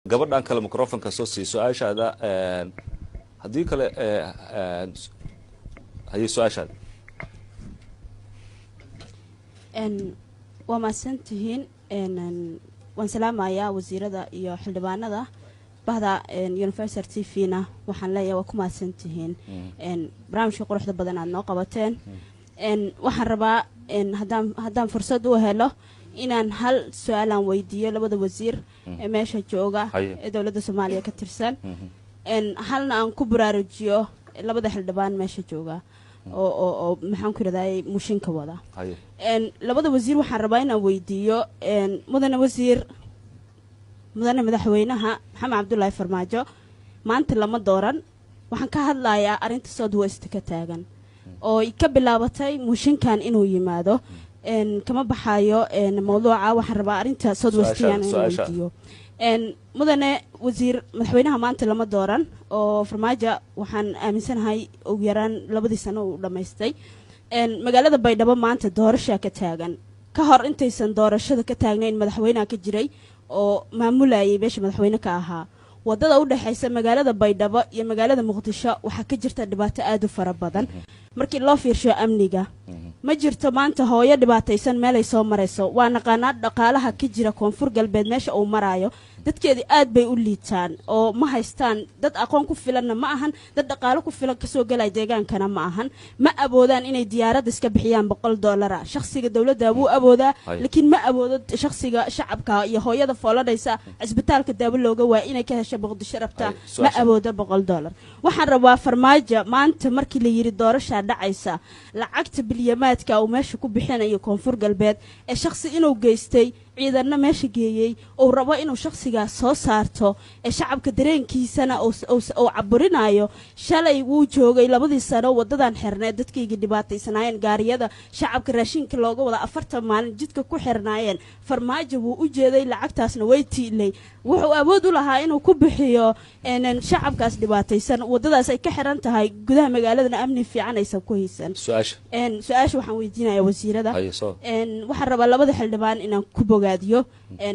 Gabadhan kale microfonka soo sii su-aashaada. Haddii kale haye su-aashaada. Waa mahadsantihiin. Waan salaamayaa wasiirada iyo xildhibaanada bahda Universal TV na. Waxaan leeyahay waa ku mahadsantihiin barnaamijka quruxda badan aad noo qabateen. Waxaan rabaa haddaan fursad u helo inaan hal su-aalaan weydiiyo labada wasiir ee meesha jooga ee dowladda Soomaaliya ka tirsan, halna aan ku baraarujiyo labada xildhibaan meesha jooga oo maxaan ku yidhahday mushinka wada. Labada wasiir waxaan rabaa inaan weydiiyo: mudane wasiir, mudane madaxweynaha Maxamed Cabdulaahi Farmaajo maanta lama dooran. Waxaan ka hadlayaa arrinta South West ka taagan oo ka bilaabatay mushinkan inuu yimaado. Kama baxayo mawduuca. Waxaan rabaa arrinta South Westian inaan weydiiyo. Mudane wasiir, madaxweynaha maanta lama dooran oo Farmaajo waxaan aaminsanahay ugu yaraan 2dii sano uu dhammaystay. Magaalada Baydhabo maanta doorashaa ka taagan. Ka hor intaysan doorashada ka taagnayn madaxweynaha ka jiray oo maamulayay meesha madaxweyne ka ahaa. Wadada u dhexaysa magaalada Baydhabo iyo magaalada Muqdisho waxaa ka jirta dhibaato aada u fara badan markii loo fiirsho amniga. Ma jirto maanta hooyo dhibaataysan meelay soo marayso. Waa naqaanaa dhaqaalaha ka jira Koonfur Galbeed meesha uu maraayo. Dadkeedii aad bay u liitaan oo ma haystaan dad aqoon ku filanna ma ahan, dad dhaqaalo ku filan kasoo gelaya deegaankana ma ahan. Ma awoodaan inay diyaaradda iska bixiyaan $100. Shakhsiga dowladda wuu awoodaa, laakiin ma awoodo shakhsiga shacabka iyo hooyada foolanaysa cisbitaalka daawo looga waaya inay ka hesho Muqdisho rabtaa ma awoodo $100. Waxaan rabaa Farmaajo maanta markii la yidhi doorashaa dhacaysa, lacagta bilyamaadka uu meesha ku bixinayo Koonfur Galbeed ee shakhsi inuu geystay, ciidanna meesha geeyey, uu rabo inuu shakhsigaas soo saarto ee shacabka dareenkiisana uu caburinayo. Shalay wuu joogay 2dii sano wadadan xirneed, dadkaygii dhibaataysanaayeen, gaariyada shacabka raashinka looga wada 40 maalin jidka ku xirnaayeen. Farmaajo wuu u jeeday, lacagtaasna way tiilay. Wuxuu awood u lahaa inuu ku bixiyo shacabkaas dhibaataysan wadadaas ay ka xiran tahay, gudaha magaaladana amni fiican aysan ku haysan. Su-aasha waxaan weydiinayaa wasiirada. Waxaan rabaa labada xildhibaan inaan ku bogaadiyo.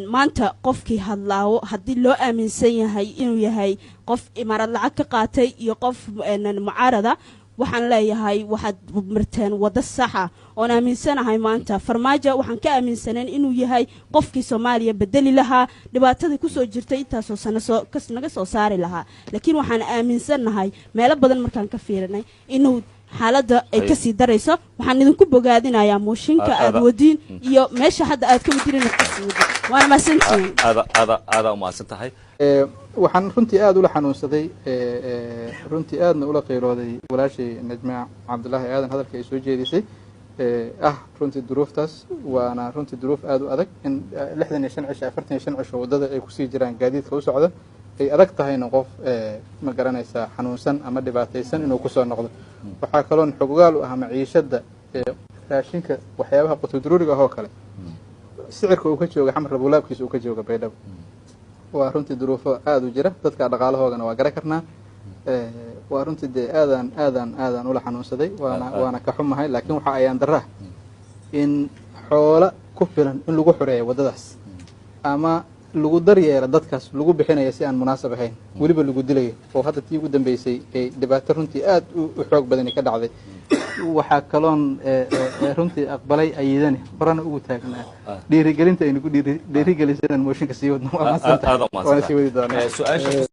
Maanta qofkii hadlaawo haddii loo aaminsan yahay inuu yahay qof imaarad lacag ka qaatay iyo qof mucaarada, waxaan leeyahay waxaad marteen waddo saxa oon aaminsanahay. Maanta Farmaajo waxaan ka aaminsanayn inuu yahay qofkii Soomaaliya bedeli lahaa, dhibaatadii kusoo jirtay intaasoo sano soo naga soo saari lahaa, laakiin waxaan aaminsannahay meelo badan markaan ka fiirinay inuu xaaladda ay kasii darayso. Waxaan idinku bogaadinayaa mooshinka aad wadiin iyo meesha hadda aad ka wadiin inaad kasii wadin. Waana mahadsantihiin. Aada aada aadaa umahadsan tahay. Waxaan runtii aada ula xanuunsaday, runtii aadna ula qiirooday walaashay Najma Cabdullaahi Aadan hadalka ay soo jeedisay ah runtii duruuftaas. Waana runtii duruuf aada u adag in 65 cisho, 45 cisho waddada ay kusii jiraan gaadiidka u socda, ay adag tahayna qof ma garanaysaa xanuunsan ama dhibaataysan inuu kusoo noqdo. Waxaa kaloon xogogaal u ah maciishadda, raashinka, waxyaabaha qutuduruuriga ah oo kale, sicirka uu ka jooga Xamar laabulaabkiisa uu ka jooga Baydhabo. Waa runtii duruufo aada u jira. Dadka dhaqaalahoogana waa garan karnaa. Waa runtii dee aadaan aadaan aadaan ula xanuunsaday, waana ka xumahay, laakiin waxa ayaan darraa in xoolo ku filan in lagu xoreeyo waddadaas ama lagu daryeelo dadkaas lagu bixinayo si aan munaasab ahayn, weliba lagu dilayo oo hadda tii ugu dambeysay ee dhibaato runtii aada u xoog badani ka dhacday. Waxaa kaloon runtii aqbalay ayidani horena ugu taagnaa dhiirigelinta aynu ku dhiirigelisay inaan mooshinka sii wadno. Waa mahadsantahay, waana sii wadi doonaa.